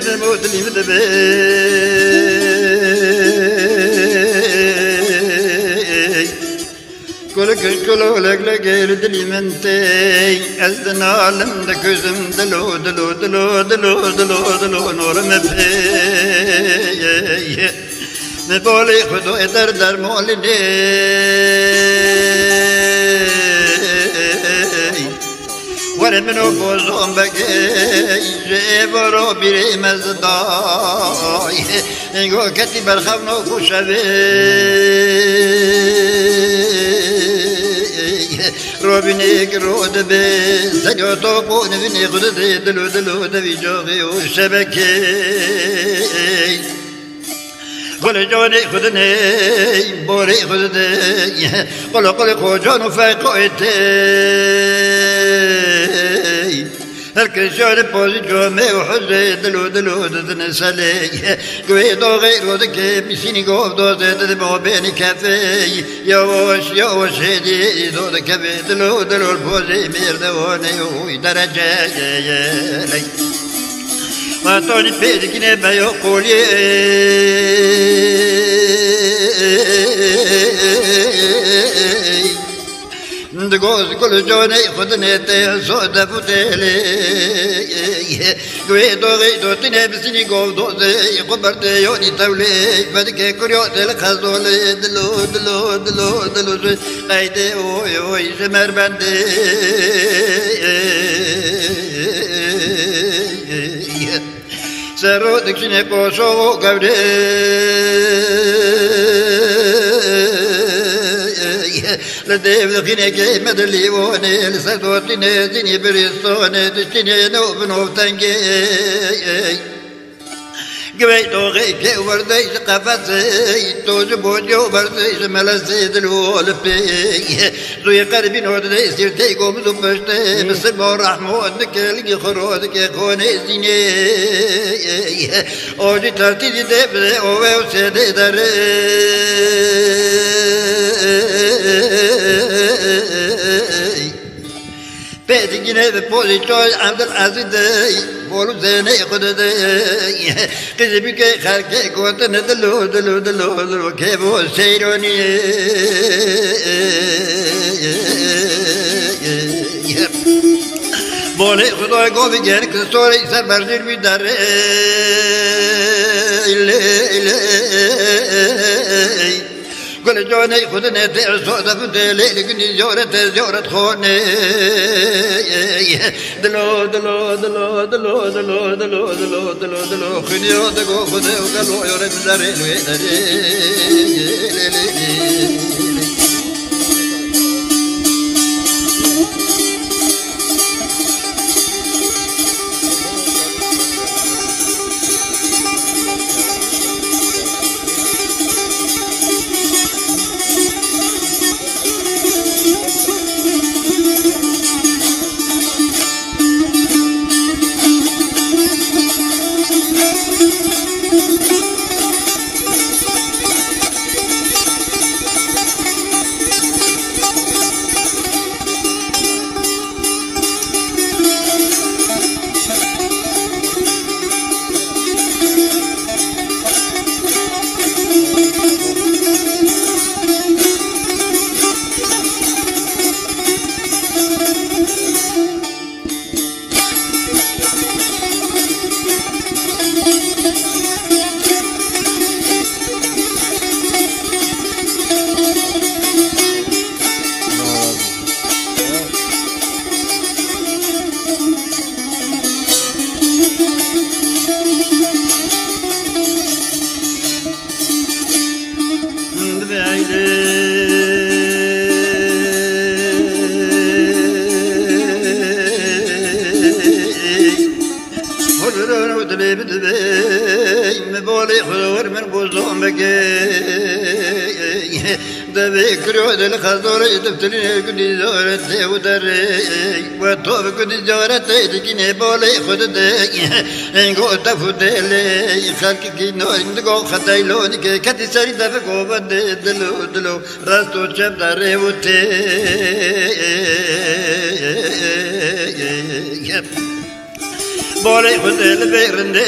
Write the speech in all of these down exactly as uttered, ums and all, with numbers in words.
Bo dilî min dibe. Kulik kilo lek lek li dilî min tê. Ez dinalim dikuzim dilo, dilo, dilo, dilo, dilo, dilo, norim pê. Min bolê Xudo der dermolinê. Were min û bozon begê, ji êvaro bîrê me zidayê. Go ketî berxevno ku şevê. Robînê ki ro dibe, seryo to ku nivinê xwe didê, dilo, dilo, devî coxê û şebekê. Gul canê xwe dinê, borê xwe didê. Qul qulê xwe can û feyqoyê tê. Her kesê şarê pozî comê û huzê dilo dilo didine selê. Guê doxê ro dike, misînî gov dozê didimo bênî kefê. Yavaş yavaş hêdî do dikeve dilo dilo pozê mêrdewanê û dereceyê. Vatonî pê dikine beyo qoliyê. Digoz gul canê xwe dinê tê so def û têlê. Guê doxê dotinê bisinî gov dozê. Xwe berdê yonî tewlê. Vedike kuryo tê li xezolê. Dilo, dilo, dilo, dilo, ji qeydê oy, oy, ji merbendê. Sero dikşinê qoşo û gewrê. Li dêv dixînê kê me dilî wonê, li ser dotinê zinî birîstonê, diştinê nov bi nov tengê. Givey doxê kê werdey ji qefesê, to ji bocê û berzê ji melesê dil û lipê. Zuyê qerbîn û dilê sîrtey gomuz û piştê. Bi sirmo rehmo dike, lingî xiro dike, xonê zînê. O jî tertî jî dê bidê, o ve û sêdê derê. Pê digîne bi pozî çoy Evdil Ezîzê, bol û zênê xwe didê. Qîzî bike xelkê gotine dilo, dilo, dilo, dilo, kêvo seyronî. Bolê Xudoy govî gel ki sorê ser berzîr wî derê. Lê, lê. Gul canê xwe dinê tê so def tê lê li gunî zore tê zore xonê. Dilo, dilo, dilo, xuniyo digo Xude û gelo yore bizerê lê derê. Hurro dilê min divê, min bolê xwe wir min bozon bike. Devê kiro dil xezorê diftilînê gundî zor tê û derê. We to bi gundî zor tê dikînê bolê xwe didê. Engo def û dêlê xelkî kî norin digo xetey lonike ketî serî devik û vedê dilo dilo. Rast û çep derê û tê. Bolê xwe dê li bê rindê.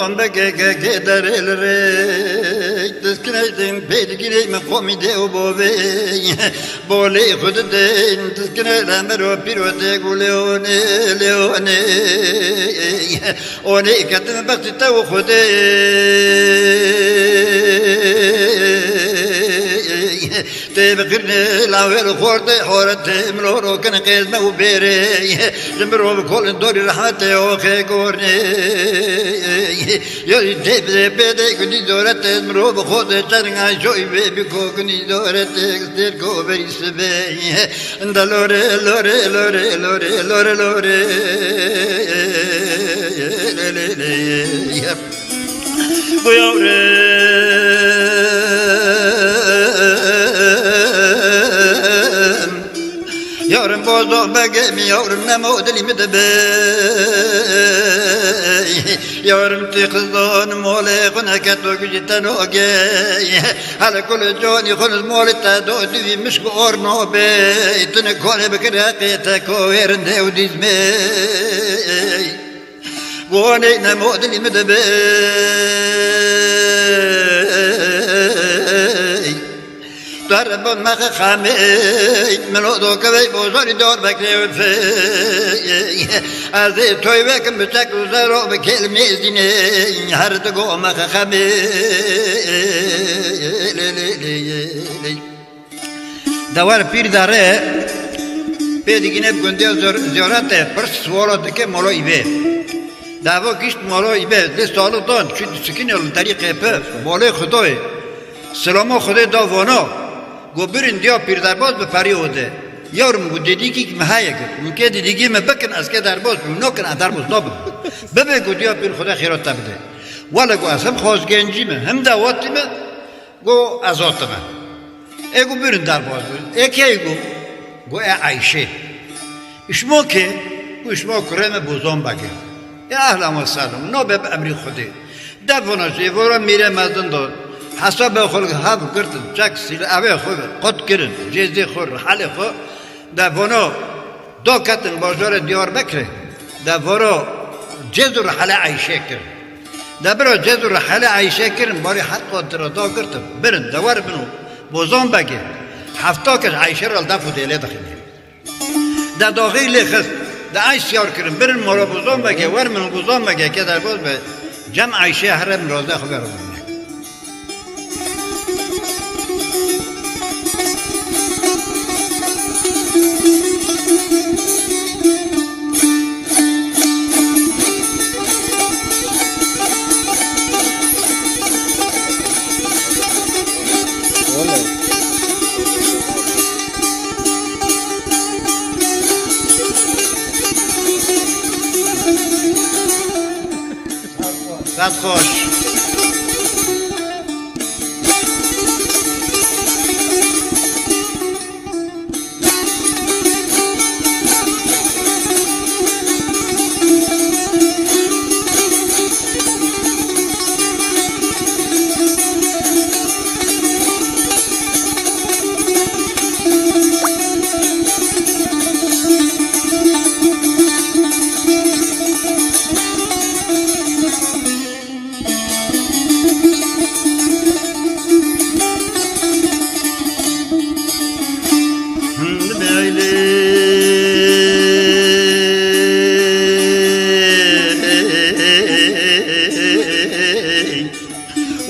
Beke ke ke derê li rê, tiskine din pê digirê me qomî dê û bovê. Bolê xwe didên, tiskine re mero pîro tê gulê onê, lê onê. Onê ketin bextî te û Xwedê. Tê bi qirnê lawê li xortê horetê, milor û kin qêzme û bêrê. Ji mirov kolin dorî rehmetê oxê gornê. Yo tê bidê pêdê gundî doretê, mirov bi xortê çerŋa joy bê bi kokunî doretê, stêr ko berî sibê. Da lore, lore, lore, lore, lore, lore. Le, le, le. Yep. Bu yavrum, yavrum bozdon begê mi, yavrum nemo dilî mi dibe. Yavrum ti qizon molê xwe neket o gücü te noge. Hele kul coni xwe molê te do divî mişk bi or nobe. Tune kole bikire qê te ko êrinde û dîzmê. Gonê nemo dilî mi dibe. Darbon mexe xamê, min o do kevey bozorî dor bekrê fê. Ez ê toy vekim bi çek û zero bi kelmê zînê. Her digo mexe xamê. Lê, lê, lê, lê, lê. Dewar pîr dare, pê digîne bi gundiya zor-, ziyaretê pirs swala dike molo îbe. Davo gişt molo îbe, lê salo dan, çi disikine li derî qepe, molê Xudoyê. Silamo Xwedê da vono, go birin diya pîr derbaz bi perî ode. Yavrum, go dedîkî me heye kir. Min kê dedîkî me bikin, ez kê derbaz bim, nokin ez derbaz nabim. Bibe go diya pîr Xwedê xêra te bide. Wele go ez hem xwazgencî me, hem dawatî me, go ez hatime. Ê go birin derbaz birin. Ê key go? Go ê Eyşê. Îşmo ke, û îşmo kurê me Bozan Beg e. Ya ehlen ve sehlen, no be bi emrî Xwedê. Defona jê vora mîrê mezin do. Hesabê xwe li hev girtin, çek sîle evê xwe qut kirin, cêzê xwe, rihelê xwe. Defona do ketin bajarê Diyarbekirê. Defora cêz û rihelê Eyşê kirin. De bira cêz û rihelê Eyşê kirin, barî her qatira da girtin. Birin, de wer bin û Bozan Begê. Hefta kes Eyşê re li def û dêlê dixîne. De daxî lê xist, de ey siyar kirin, birin mala Bozan Begê, wer min û Bozan Begê ke derbaz be, cem Eyşê here min razê xwe verin. Saet xweş.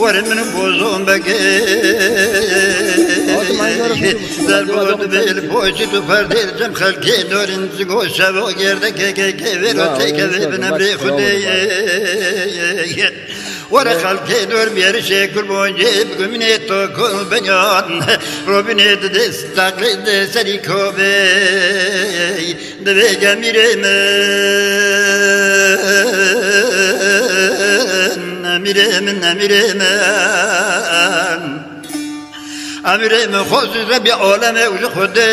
Werin min Bozon Begê. Derbor dibê li poşî tu perdê li cem xelkê norin zigo şevo gerdeke ke ke vêro têkevê bin emrê Xwedê. Were xelkê dor biyerişê kurbancê bigumînê to kol benyan. Robinê dide staqlê de serî kovê. Divê gemîrê min, emîrê min, emîrê min. Emîrê min xwezî Rebî alemê û ji Xwedê.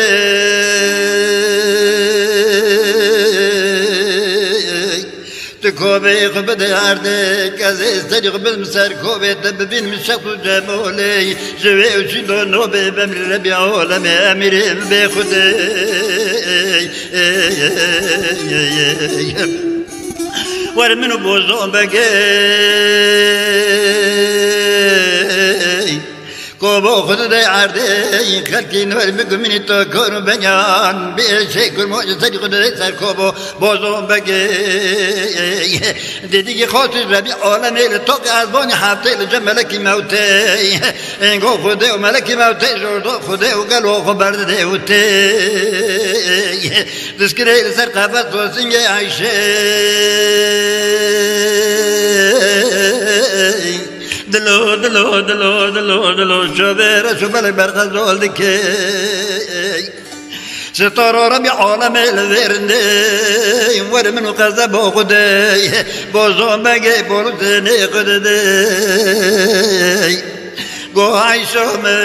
Tu kovê xwe bide erdê, ez ê serî xwe bidim ser kovê te bibînim şex û cemolê. Ji wê û çî do nobê bemrî Rebî alemê emîrê min bê Xwedê. Wer min û bozon begê. Kobo xwe dide erdê, xelkî nor min guminî to kor û benyan. Bi êşê kurmo ji serî xwe dide ser kobo bozon begê. Didî xwe tu Rebî alemê li toqê ezbanî heftê li cem melekî mewtê. Êngo Xwedê û melekî mewtê jordo Xwedê û gelo xwe berdidê û tê. Dizkirê li ser qefes tosingê Eyşê. Dilo, dilo, dilo, dilo, dilo, şovê reş û belek berxezol dikê. Sitara Rebî alemê li vêrindê, wer min û qezebo Xwedê, bozon begê bolûtê nê Xwedê. Go Eyşo min,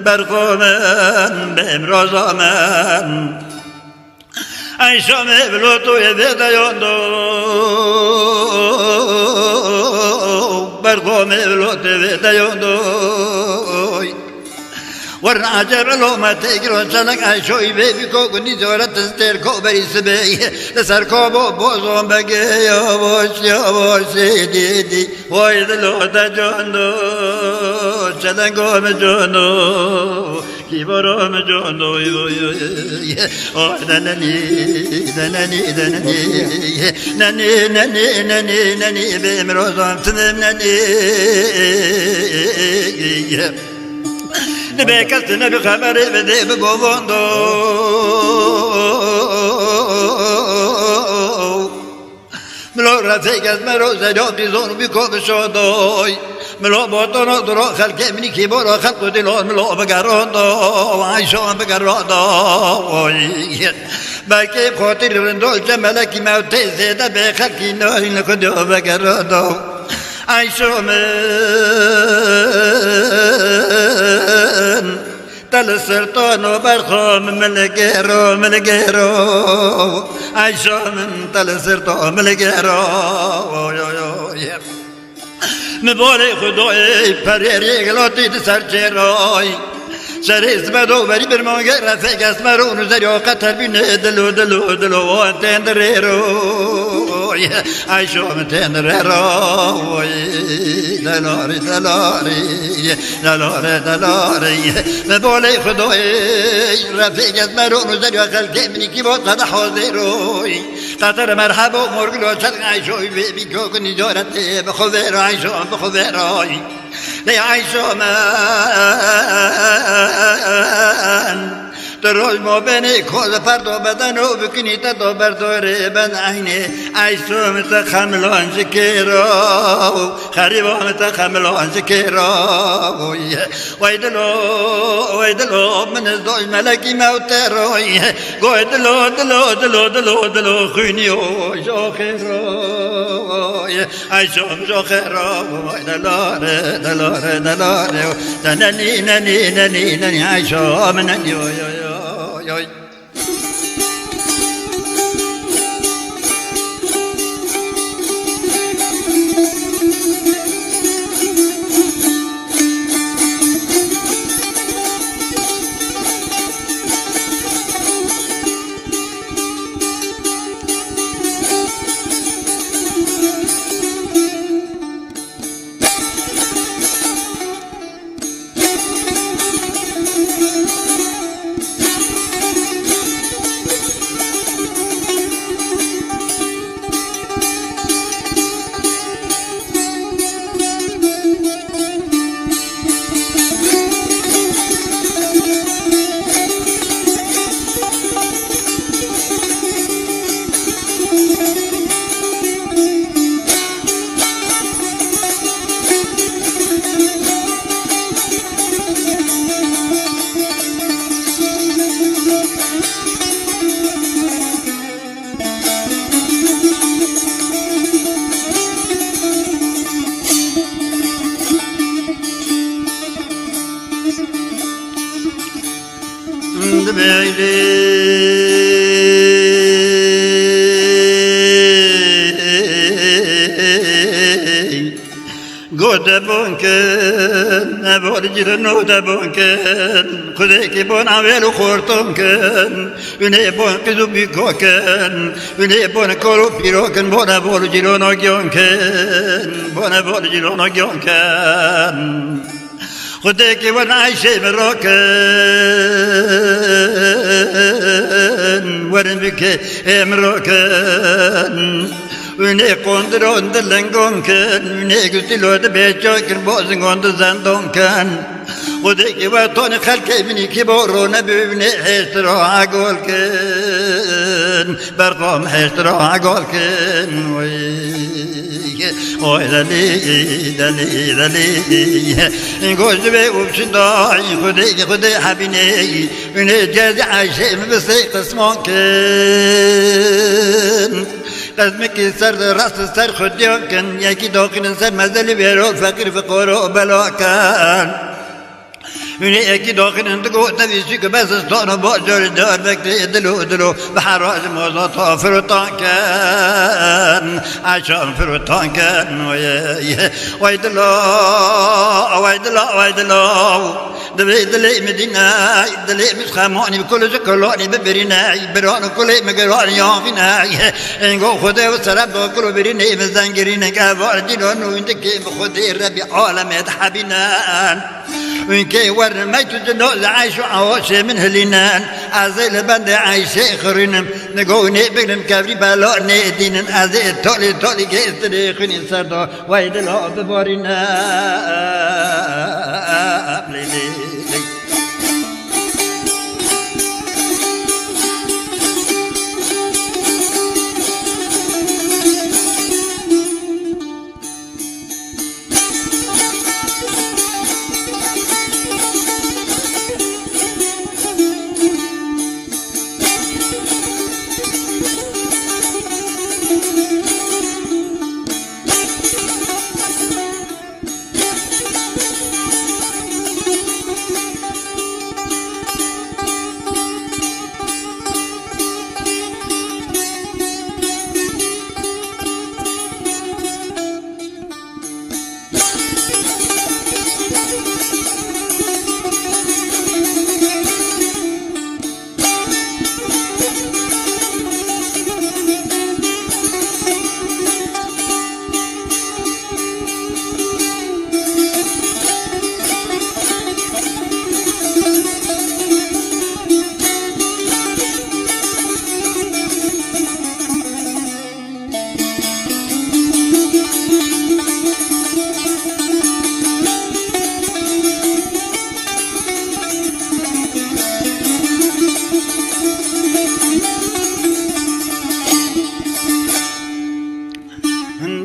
berxo min, bêmroza min. Eyşo min, vilo tu yê vê deyondo, berxo min, vilo tu yê vê deyondo. Werin acebe lo me tê giro çelek Eyşoyî bê bî ko gundî zore tistêr ko berî sibê. Li ser ko bo bozon begê yavaş yavaş ê dîdî. Oy dilo te condo, çelengo min condo, kîboro min condo, oy, oy, oy, oy. Oy denenî, denenî, denenî. Nenî, nenî, nenî, nenî, bê mirozan tinim nenî. Dibe kes tine bi xeberê bide bi bovondo. Milo refê kes mero zeryo dizon bi ko bi şodoy. Milo botono duro xelkê minî kî boro xelk û dilo milo bigerondo. Ayşo bigerondo. Belkî xotir rindo ce melekî mewtê zêde bê xelkî noyî li xwe diyo bigerondo. Eyşo min, te li sirto no berxo min, min li gêro, min li gêro. Eyşo min, te li sirto min li gêro. Oy, oy, oy. Mi bolê Xudoyê perê rêgilotî di ser çêroy. Serê zmedo berî birmangê refê kesmero û zeryo qeter bîne dilo, dilo, dilo, wan tên di rêro. Eyşo min tên di rêro. Delarî, delarî, delarê, delarê. Mi bolê Xudoyê refê kesmero û zeryo xelkê minî kî bo qede hazêroy. Qeter merhebo morgilo çelk Eyşoy bê bî kokin îcaretê bi xwe vêro Eyşo, bi xwe vêroy. Lê Eyşo min, tu roj mo benê koz perdo bedeno bikinî te do berdorê ben eynê. Eyşo min te xemilon ji kêro, xerîbo min te xemilon ji kêro. Wey dilo, wey dilo, min ez doj melekî mewte roy. Goy dilo, dilo, dilo, dilo, dilo, xwînî o jo xêro. Ay şom jo xera, ay delare, delare, delare. Nenî, nenî, nenî, nenî, ay şom nenî, oy, oy, oy, oy. Got Debon kin, ebor cilino debon kin, xudekî bon awêl û xorton kin, ûnê bon qiz û bîko kin, ûnê bon kor û pîro kin, bon ebor cilino giyon kin, bon ebor cilino giyon kin. Xudekî wen Ayşê min ro kin, werin bike ê min ro kin. Ûnê qondiron di lingon kin, ûnê gustîlo di bêço kin, bo zingon di zendon kin. Xwedê ki we tonî xelkê min î kî bo rone bi ûnê hêştiro agol kin. Berxom hêştiro agol kin. Oy, oy, delî, delî, delî. Goz divê û şindayî, Xwedê ki Xwedê hebînê. Ûnê cezî Ayşê min bi sey qismon kin. Qezmikî ser rast ser xwe diyan kin, yekî doqînin ser mezelî vêro feqîr fiqoro bela kin. Hûnê yekî doqînin digo tevî çî ku bes stan û bajarî dar vekirê dilo dilo bi heraj moza ta firotan kin. Eşan firotan kin. Oy, oy dilo, oy dilo, oy dilo. Divê dilê min dîne, dilê min xemanî bi kul ji kulanî bibirîne, biran û kulê min giran yavîne. Êngo Xwedê û sereb do kul û birînê min zengirîne, ke var dîno nû dikê min Xwedê Rebî alemê dihebîne. Hûn kê werin meyt û cino li eyş û ewaşê min hilîne. Ez ê li bendê eyşê xirînim, nigo hûnê bigrim kevrî bela nêdînin. Ez ê tolî tolî gêstirê xwînî ser do. Wey dilo biborîne. Lê, lê, lê.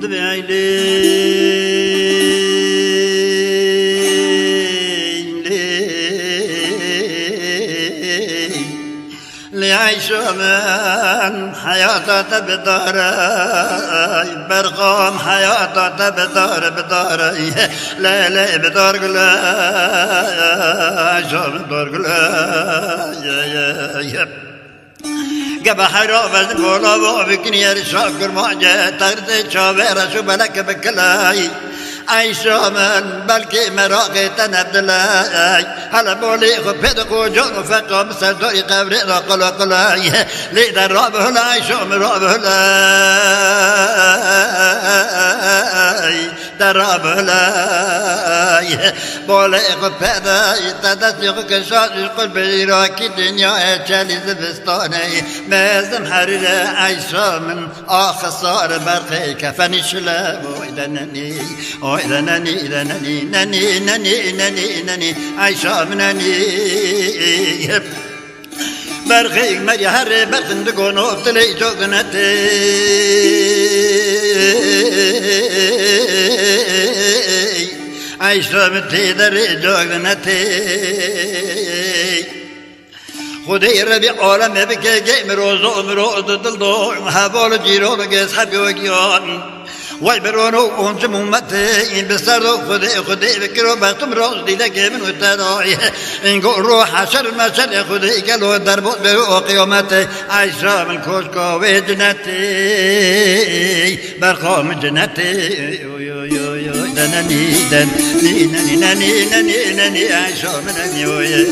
Divê lê, lê, lê Eyşo min heyata te bidare, berxam heyata te bidare, bidare, lê, lê, bidar gule, Eyşo min dar gule, ye, ye, ye. Gebe heyra vezin bola bo bikin yer şa kurmancê, tagrizê çavê reş û belek bikilay. Eyşa min belkî meraqê te nebdilay. Hele bolê xwe pê de qocan û feqa min ser dorî qevrê de qula qulay. Lê de rabihulay, Eyşa min rabihulay. De rabihulay. Bolê xwe pê de, te destê xwe kişand û qul bi îrakî dinyayê çelî zivistanê. Mezin herîre Eyşa min, ax sar berxê kefenî şile. Oy de nenî, oy de nenî, de nenî, nenî, nenî, nenî, nenî, Eyşa min nenî. Berxê merî herê berxin digono tilê coginetê. Eyşa min tê derê coginetê. Xwedê Rebî alemê bike gê mirozo miroz di dil do, heval cîro bike sehbê we giyan. Wey mirono oncim umetê, bi ser do Xwedê, Xwedê bikiro bextim roz dîlekê min û te do. Go ro heşer meşer Xwedê gelo derbot be o qiyametê. Eyşa min koşka wê cinetê, berxa min cinetê. Oy, oy, oy, oy. Nenî, nenî, nenî, nenî, nenî, nenî, ay şo min nenî oye.